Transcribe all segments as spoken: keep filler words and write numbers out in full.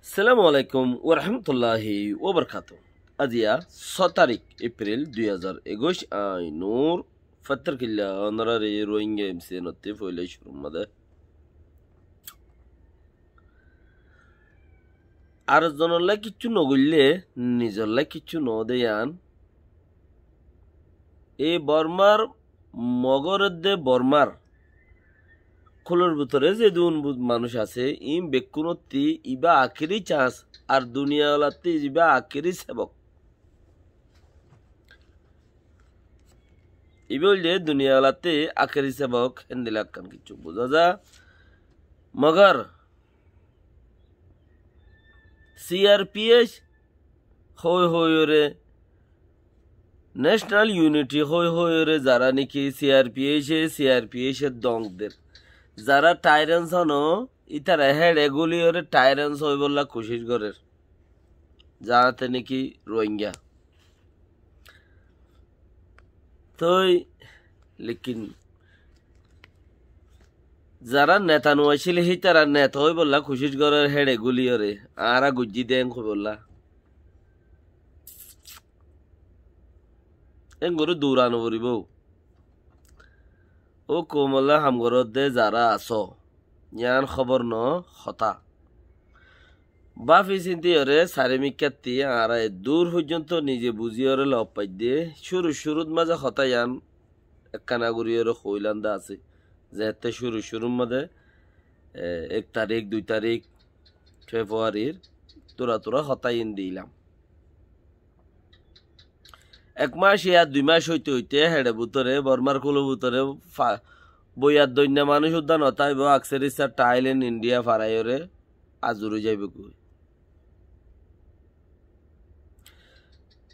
Assalamu alaikum warahmatulláhi wabarakátuhu. Aziya só tarík Epril dui házar ekuic, añí Nur Fattar Killa, onorár Rohingya M C N ottú foila cúrur mazé. Ar zonollá kiccú nogoillé nizollá kiccú nodé yián. E Bormar Mogor edde Bormar kúlor bútore zedún bu-, manúic asé, iín bekkúnottí ibá akéri cañs, ar duniyalattí ibá akéri sebok. Ibá óilde duniyalattí akéri sebok, héndilla ekkán kiccú buzá za. Mogor C R P H hoi hoiyóre, National Unity hoi hoiyóre zará néki C R P H e, C R P H e dong der. Zará tyrants óno, ítara héçe gúliyóre tyrants óibollá kucíc gorér. Zaáte néki Rohingya. Toi, lekin zará neta no accíl, hítara neta óibollá kucíc gorér héçe gúliyóre, añára guijjí dé en hoibollá. Engori duran no foribó. Ó koumollá ham goródde zará asó, yián hóbor no hotá. Báfi sintíyoré sarimikkátti añára eddúr foijjonto nize buzíyoré lof faidde, cúru cúrut mazé hotá yián ekkán aguriyóre hoilán dé asé. Zeéñtte cúru cúrur mazé, e, ek tarík, dui tarík Februarir tura tura hotá iín diílam. Ek mac ya dui mac óite óite héçe bútore, Bormar kúlo bútore fa-, boiyar doinna manúic uddá no táibo, akser issá Thailand, India faraiyóre azur ói zaibogói.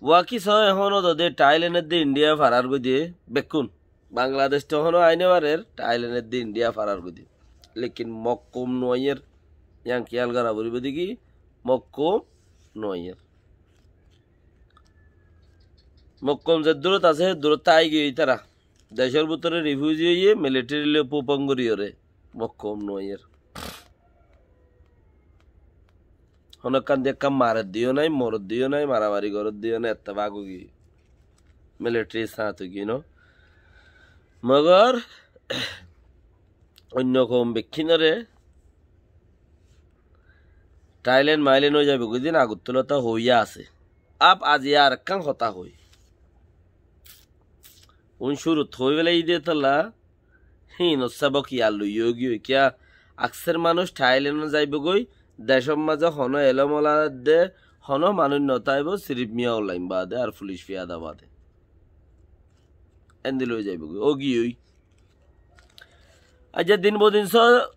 Waki só ehóno dode Thailand edde India farar goi de bekkún. Bangladec to ehóno aine farer, Thailand edde India farar goi de. Lekin Mokkom no aiyér, yián kiyal gora foribó de ki, Mokkom no aiyér. Mokkom ze durot asé, durot táigiyoi ítara. Decór bútore refugee óiye, military loi pupong goríyore. Mokkom no aiyér. Honókkan de ekkán maredde yó nái, moredde yó nái, maramari goredde yó nái, ettefak óigiyoi. Military sáñt óigiyoi no. Mogor oinno koum bekkínore Thailand mailand ói zaibogói din agottúlota hoóiya asé. Ab aziya arekkán hotá hoói. Un cúrut hoói félai dé tolla, híinor sebok yad loiyó giyói. Kiyá, akser manúic Thailand zaibogói, decór mazé honó elóm ola edde, honó manúic no táibo, sirif Miyaulaim baade ar fulic fiyada baade. Endilla ói zaibogói, ógiyoi. Aijja din bodin só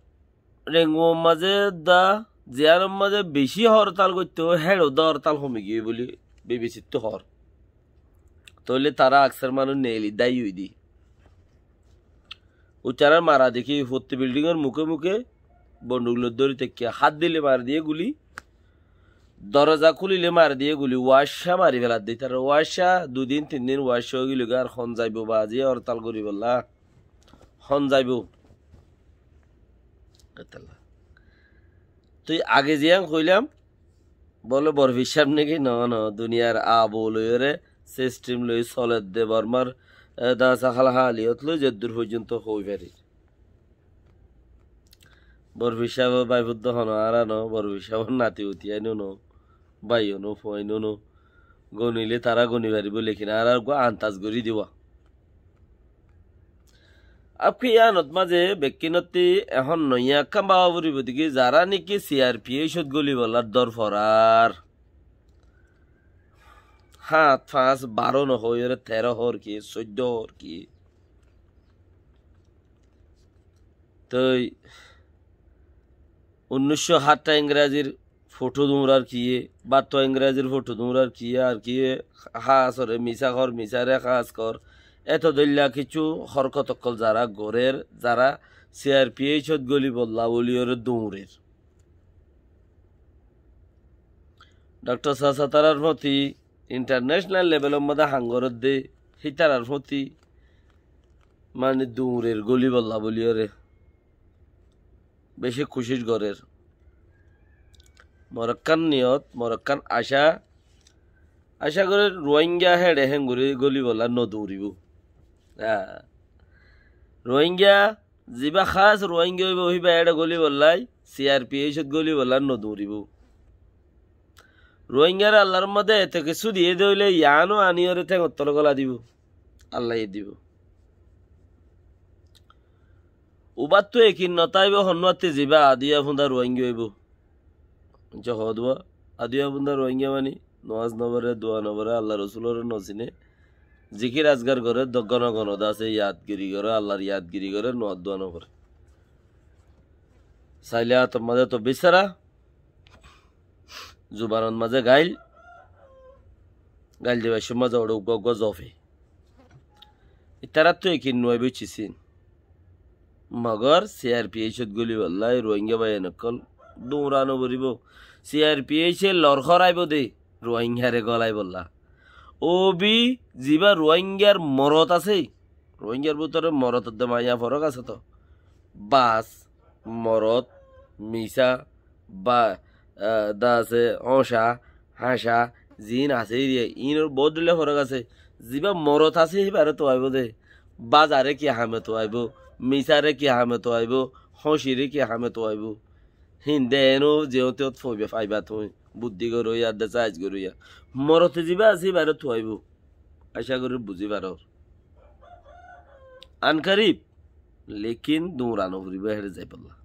Renguwar mazé dá, ziyánor mazé bicí hortal goittó, héçe dá hortal homi giyé buli B B C ttú hoór. Tóile tará akser manúic neeli dái ói di. Uccarar mara dekí, fottí bildingor muké muké bonduk loi dóri táikke, hát dile mari diyé guli, doroza kúlile mari diyé guli, waccá mari féladde. Tará waccá, dui din tin din waccá ói gilói, ar hon zaibou bazi hortal goríbolla. Hon zaibou? Etalla. Tui age ziyán hoilam, bóle Borfir sáb niki? No, no, duniyar abu loiyóre, system loi soledde Bormar, e, dasa hal haliyot loi zeddur foijjonto hoi farir. Borfir sábor báifuddo hono añára no, Borfir sábor nati uti aino no, báiyo no, fuaino no. Gonile tará goni faribó, lekin añára uggúa antas gorí diba. Ab ki yíanot mazé bekkínottí ehón noiya ekkán báfa foribó deki, zará niki C R P H ot golibollár dór forar. Háñt fañs baró no hoóiyoré teró hoór ki, soiddó hoór ki. Toi unnúiccó hátta ingrazir fothó duñrar kiyé, báttua ingrazir fothó duñrar kiyé, ar kiyé, háasore misá kor, misáre háas kor. Eto dóilla kiccú horkot ókkol zará gorér, zará C R P H ot golibolla bóliyoré duñrer. Dhoktor Sasa tarár foti international levelor modé ham gorédde, hítarár foti mani duñrer golibolla bóliyoré. Beci kucíc gorér. Mor ekkán niyot, mor ekkán acá, acá gorí Ruáinga héçe héngorí gólibolla noduñribóu. Há. Ruáinga, zibá hás Ruáinga óibou, híba héçe gólibolla, C R P H ot gólibolla noduñribóu. Ruáingaré Allar mazé eto kessú diyé dé óile, yiáno aníyoré théngor tole góla dibóu. Allaye dibóu. Ubáttu ekin notáibou, honnúatte zibá adiyafúnda Ruáinga óibou. Añcá hoódua, adiyafúnda Ruáinga mani, nomás noforé, dua noforé, Allar Rosuloré nosiné, zikir azkar goré, do-, gono gono de asé, yadgiri goré, Allar yadgiri goré, nomás dua noforé. Sailé átor mazé to bisára, zubanor mazé gail, gail dibar cómot mazé uggúa uggúa zofe. Ítaráttu ekin nuaibóu cisín. Mogor C R P H ot gólibolla Ruáinga báiyain ókkol duñra noforibóu. C R P H e lorhóraibóu dé Ruáingaré gólaibolla. Óbi zibá Ruáingar morot asé, Ruáingar bútore morot edde maiya forók asé to. Bas, morot, misá, ba, ah, de asé, óñca, háñca, ziín asé iriya, iínor boóut dhoilla forók asé. Zibá morot asé, híbaré tuaibóu dé. Bazaré ki hame tuaibóu, misáre ki hame tuaibóu, hóñciré ki hame tuaibóu. Híin de enó zeóñte ót foiba faiba tuñí, buddí goróiya, de sáiz goróiya. Morote zibá asé, híbaré tuaibóu. Acá gorí buzí farór. Ankarib, lekin duñra noforibóu héçe zaibolla.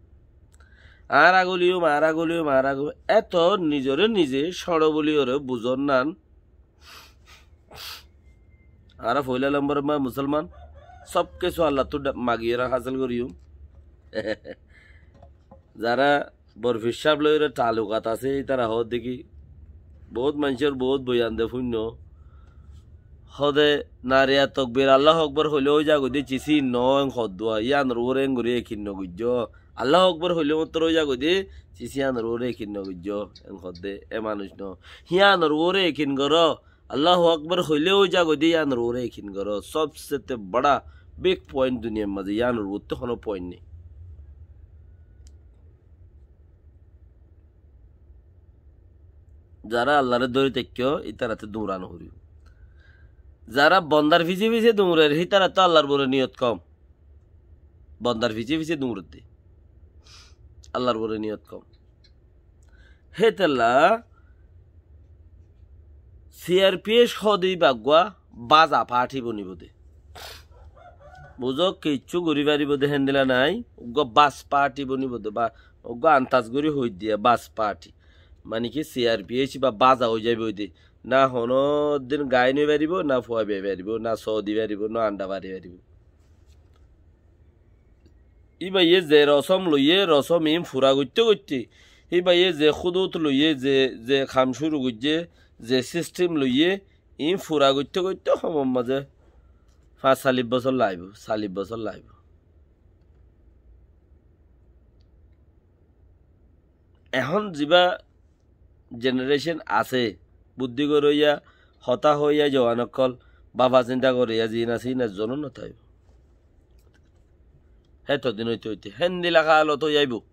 Añára góliyum, añára góliyum, añára góliyum. Eto nizoré nize cóñço bóliyoré buzón nan. Añára foila lombor ma musolman, sób kessú Allattú dha-, magiyóre hásil goríyum. Zará Borfir sáb loiyóre taalukat asé, ítara hoódde ki, boóut maincór boóut boyan de fúinno. Hoóde nariya tokbir, Allahu Akbar hoilé ói zagói dé, cisí noó, en hoddúa, yíanor uore engorí ekin nogoijjó. Allahu Akbar hoilé mottor ói zagói dé, cisí yíanor uore ekin nogoijjó, en hoddé, e manúic noó. Yíanor uore ekin goró, Allahu Akbar hoilé ói zagói dé, yíanor uore ekin goró. Sóbsete bára big point duniyar mazé, yíanor uottú honó point nái. Zará Allaré dóri táikko, ítarattú duñra noforibóu. Zará bondar fisé fisé duñrer, hítarattú Allar uore niyot kom. Bondar fisé fisé duñredde. Allar uore niyot kom. Hétolla C R P H hoóde íba uggúa baza party bonibóu dé. Buzó, kiccú gorí faribóu dé héndilla nái, uggúa bas party bonibóu dé, ba uggúa antas gorí hoóiddiya bas party. Mani ki C R P H íba baza ói zaibóu dé. Na honó din gain ói faribóu, na fua biyai faribóu, na sóo di faribóu, na anda fari faribóu. Íbaye ze rosóm loiyé, rosóm iín fura goitté goitté, íbaye ze húdut loiyé, ze, ze ham cúru goijjé, ze sistem loiyé, iín fura goitté goitté homor mazé fañs sallic bosór laibóu, sallic bosór laibóu. Ehón zibá generation asé, buddí goróiya, hotá hoóiya, jowan ókkol, báfa sinta goróiya, ziín asé, iín ezzonó notáibou. Hétodin óite óite, héndilla haalot ói aibóu.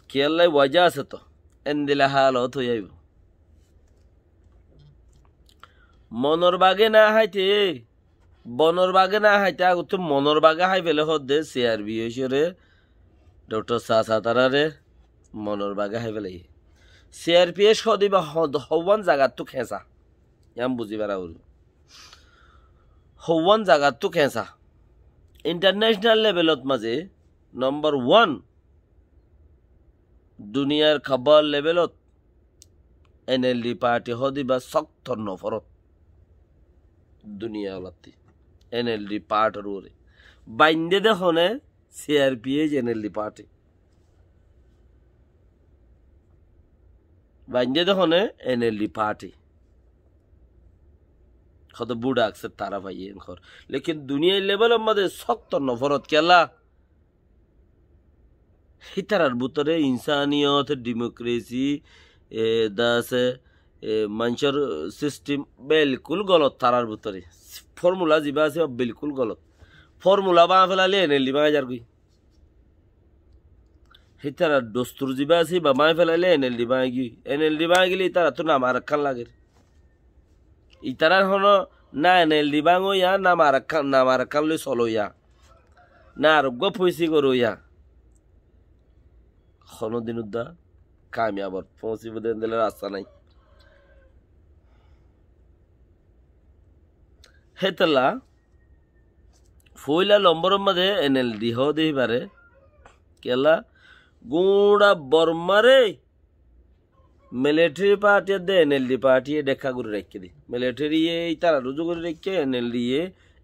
Kiyólla wajá asé to, héndilla haalot ói aibóu. Monor bagé na háite, Bonor bagé na háite agottú monor bagé hái fele hoódde C R P H ore, Doktor Sasa tarare monor bagé hái fele. C R P H hoóde íba ho-, howán zagattú keñsa. Yían buzí fara foribó. Howán zagattú keñsa. International levelot mazé number one. Duniyar kabbar levelot N L D party hoóde íba sókto noforot. Duniya olattí N L D party or uore. Baindé de hone C R P H N L D party. Baindé de hone N L D party. Hoto bud akse tara faiye en hor. Lekin duniyar level or mazé sókto noforot kiyólla. Hítarar bútore insaniyot, dimokrasi, e, de asé, e, maincór sistem bilkul golot tarar bútore. Formula zibá asé, bilkul golot. Formula báñgi felaile N L D báñgi zargói. Hítarar dostur zibá asé, ibá báñgi felailé, NLD báñgi giyói. NLD báñgi gilé ítarattú nam arekkán lager. Ítarar hono na NLD báñgoiya, nam arekkán, nam arekkán loi soloiya. Na ar uggúa fuisi goróiya. Honódin uddá kamiyabot foóñsibóu de endilla rasta nái. Hétolla, foóila lombóror mazé NLD hoó de híbaré, kiyólla guñça Bormáre militeri fathi edde NLD fathiye dhekká gorí raikké de. Militeri ye ítarar uzu gorí raikké, NLD ye,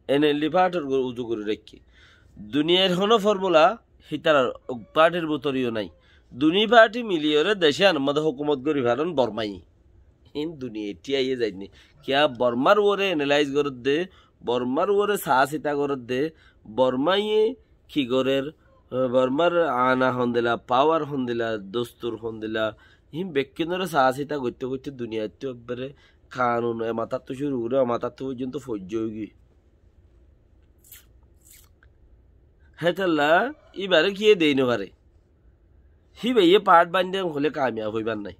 NLD fathir uzu gorí raikké. Duniyair honó formula hítarar fathir bútore yó nái. Duní fathi miliyóre dec iyánor mazé hókumot gorí faron Bormáye. Hín duniyai thíyaiyé zainné. Kiyá Bormár uore analais gorédde, Bormár uore saásita gorédde, Bormáye ki gorér, e, Bormár ana hondila, pawar hondila, dostur hondila, hín bekkúnoré saásita goitté goitté duniyaittú ebbere kanun e matáttu cúru gorí o matáttu foijjonto foijjá óigiyoi. Hétolla íbaré kiyé dei nofaré. Híbaye fath baindé hoilé kamiyab óibar nái.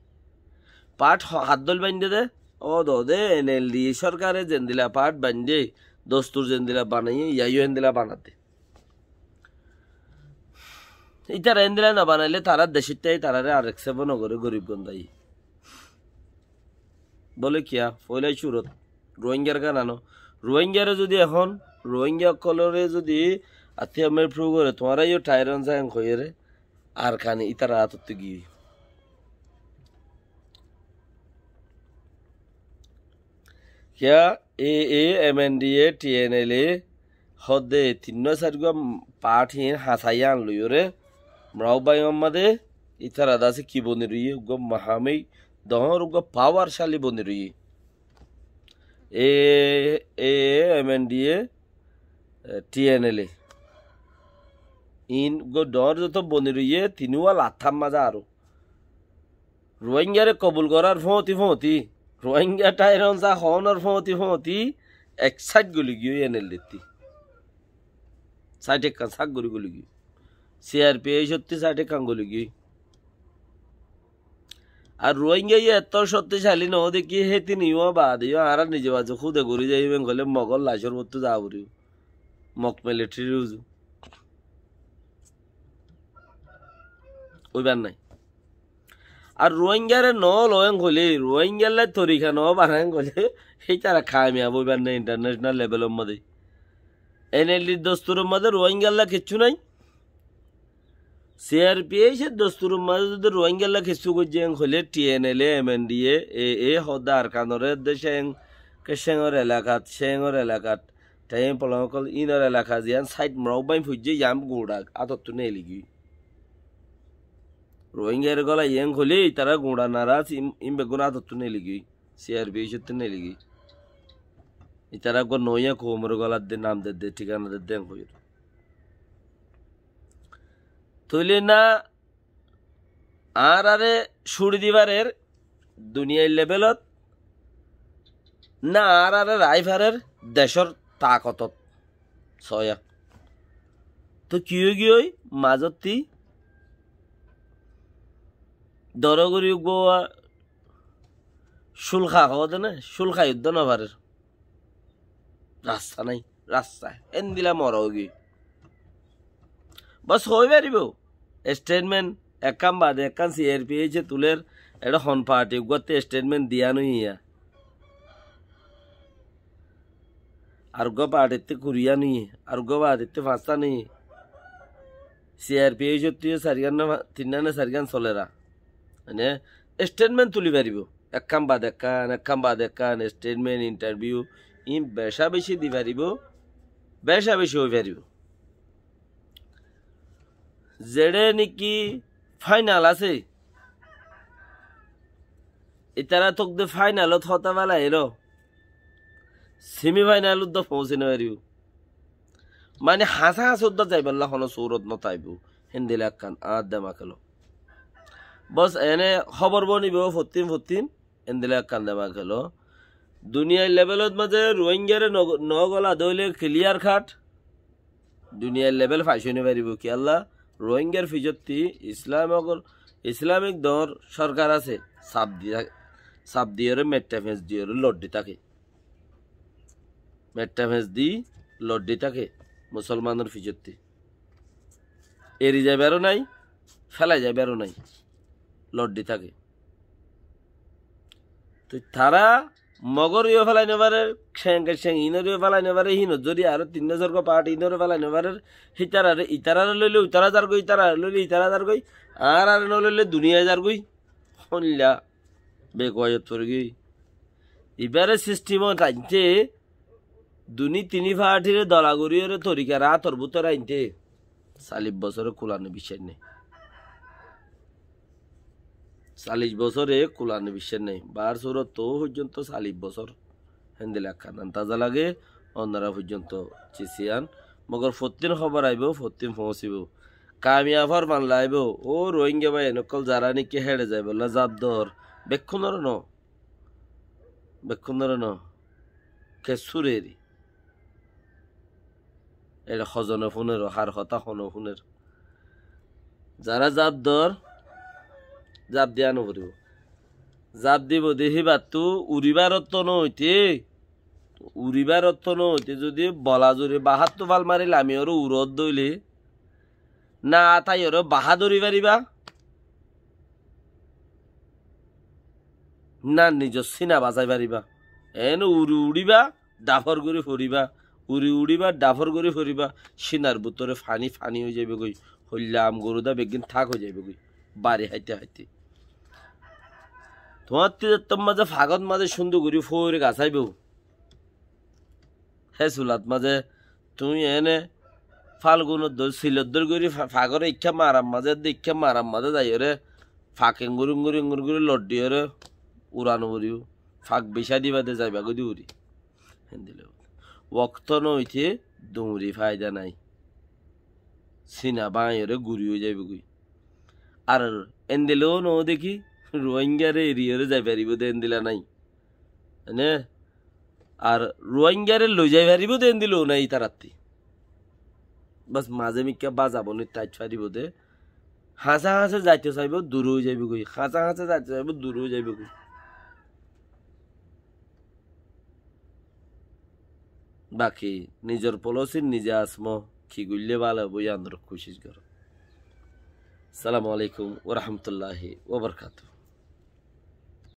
Fath ho-, haddóil baindé de, ó dode NLD sorkare zendila fath baindé, dostur zendila banaiyé, iyáyo héndila banadde. Ítara héndila no banailé tará decót táki tarare ar accept ó no goré gorib gundaye. Bóle kiyá, foóila cúrot Ruáingar gán ano. Ruáingare zudi ehón, Ruáinga ókkolore zudi attí amar prove goré, tuáñra yó Thair Aung San hoiyóre, Arkan ítarar átottú giyói. Kiyá A A, M N D A, T N L A hoódde tinnúa sairgúa fathi hañsai yían loiyóre, Mraú báñgi Muhammode ítara dase ki boni roiyé, uggúa mahámik doóñr uggúa pawarcáli boni roiyé. A A, M N D A, e, T N L A. Iín uggúa doóñr zoto boni roiyé, tinúa lattár mazé aró. Ruáingare kobul gorár fóñti fóñti, Ruáinga Thair Aung San hoónor fóñti fóñti, ek sáit goli giyói N L D ttí. Sáit ekkán sák gorí goli giyói. C R P H ottí sáit ekkán goli giyói. Ar Ruáinga yó etó coktícali noó dekí, hétin yó baade yó añára nize baze kúde gorí zaiyum, en hoilé Mogor lacór uottú za foribó. Mog militeri uzu. Óibar nái. Ar Ruáingare noó loó en hoilé, Ruáingalla torika noó bana en hoilé, ítara kamiyab óibar nái intarnecenal levelor mazé. N L D dosturor mazé Ruáingalla kiccú nái. C R P H e dosturor mazé zodi Ruáingalla kessú goijjé en hoilé T N L A, M N D A, A A hoódde Arkanore edde Ceng, ke Cengor elakat, Cengor elakat, Thair Aung San ókkol ínor elaka ziyán sáit Mraú báñgi foijjé yían guñça átottú neeli giyói. Ruáingare golaiyé en hoilé ítara guñça naras im-, im beggún átottú neeli giyói. C R P H ottú neeli giyói. Ítara eggúa noóiya koumoré goladde, nam dedde, thíkana dedde en hoiyóre. Tóile na añáráre cúri di farer duniyair levelot, na añáráre raái farer decór takotot. Soóiya. Tóu ki óigiyoi mazottí doro gorí uggúa cúlka hoóde né, cúlka uddá nofarer. Rasta nái, rasta. Endila mora óigiyoi. Bos hoói faribóu. Estetment ekkán baade ekkán C R P H e tuler, eçé hon parti uggúatte estetment diyán óiye. Ar uggúa partittú kuriyán óiye, ar uggúa partittú fañstán óiye. C R P H ottú yó sairgán né fa-, tinnán né sairgán soler. Mane, estetment tuli faribóu. Ekkán baade ekkán, ekkán baade ekkán, estetment, intarviu, iín becá becí di faribóu, becá becí ói faribóu. Zeçé néki fainal asé, ítara tók de fainalot hotá félai eró, semifainalot dó foóñsi nofaribóu. Mane hañsé hañsé uddá zaibálla honó surot notáibou. Héndila ekkán añár demak elo. Bos ene hóbor bonibóu fottín fottín, héndila ekkán demak elo. Duniyair levelot mazé Ruáingare no-, nogolade óile clear cut. Duniyair level fac ói nofaribóu. Kiyólla? Rohingyar fijotti Islamogor, Islamik dor sorkar asé, sap di-, sap diyóre, mettha fes diyóre loddi táke. Mettha fes di loddi táke Musolmanor fijotti. Eri zaibaró nai, felai zaibaró nai, loddi táke. Toi tará Mogoreyó felai nofarer, Ceng, Ceng inoreyó felai nofarer, hínot zodi aró tin sórgo part inoreyó felai nofarer, hítarare, itarare loile uitara zargoi, itarare loile itara zargoi, añárare noloile duniyai zargoi. Hónilla bekuayot forigiyói. Ibáre sistimot ainté, duni tini partire dola goríyore torikar átor bútore ainté, salic bosóre kulane biccác nai. Salic bosóre kulane biccác nai. Bar surot to foijjonto salic bosór. Héndilla ekkán andaza lage, ónora foijjonto cisiyan. Mogor fottín hóbor aibó, fottín foóñsibó. Kamiyab forman laibó. Ó Rohingya bái, en ókkol zará niki héçe zaibolla zab dor, bekkúnore no. Bekkúnore no. Kessúre eri. Eçe hozone fúner, har hotá hone fúner. Zará zab dor, zab diya noforibó. Zab dibou de híbattu uribar otto no óite, uribar otto no óite zodi bola zuri baháttu fal mari lami ore urot dóile, na táiyore bahá dóri faribá, na nizor sína basái faribá. Eén uri uçíba, dhafor gorí foribá, uri uçíba, dhafor gorí foribá, sínar bútore faní faní ói zaibói, hoilla am goru dá beggín thák ói zaibói, bari háite háite. Tuáñr tizattor mazé fagot mazé cúndor gorí foóir gasáibou. Hé sulat mazé tuñí ene Falgunor dóil, silor dóil gorí fa-, fagore ikká marar mazé, edde ikká marar mazé zaiyóre, fak engur engur engur gorí loddiyóre uran urí, fak bicá diba de zaiba goi de urí. Héndilla. Wokto no óite duñri faida nai. Sina báñiyóre guri ói zaibói. Ar endilla ó no deki, Ruáinggare eriyóre zai faribó de endilla nai. Ene, ar Ruáinggare loi zai faribó de endilla ó nai ítarattí. Bas mazé mikká bazaboni tait faribó de. Hañsé hañsé zaito saibó, dur ói zaibói. Hañsé hañsé zaito saibó, dur ói zaibói. Baki nizor polosir nize asmo, ki goille bála óibo, yián or kucíc goró. Assalamu alaikum wa rahmatullahi wa barakatuhu.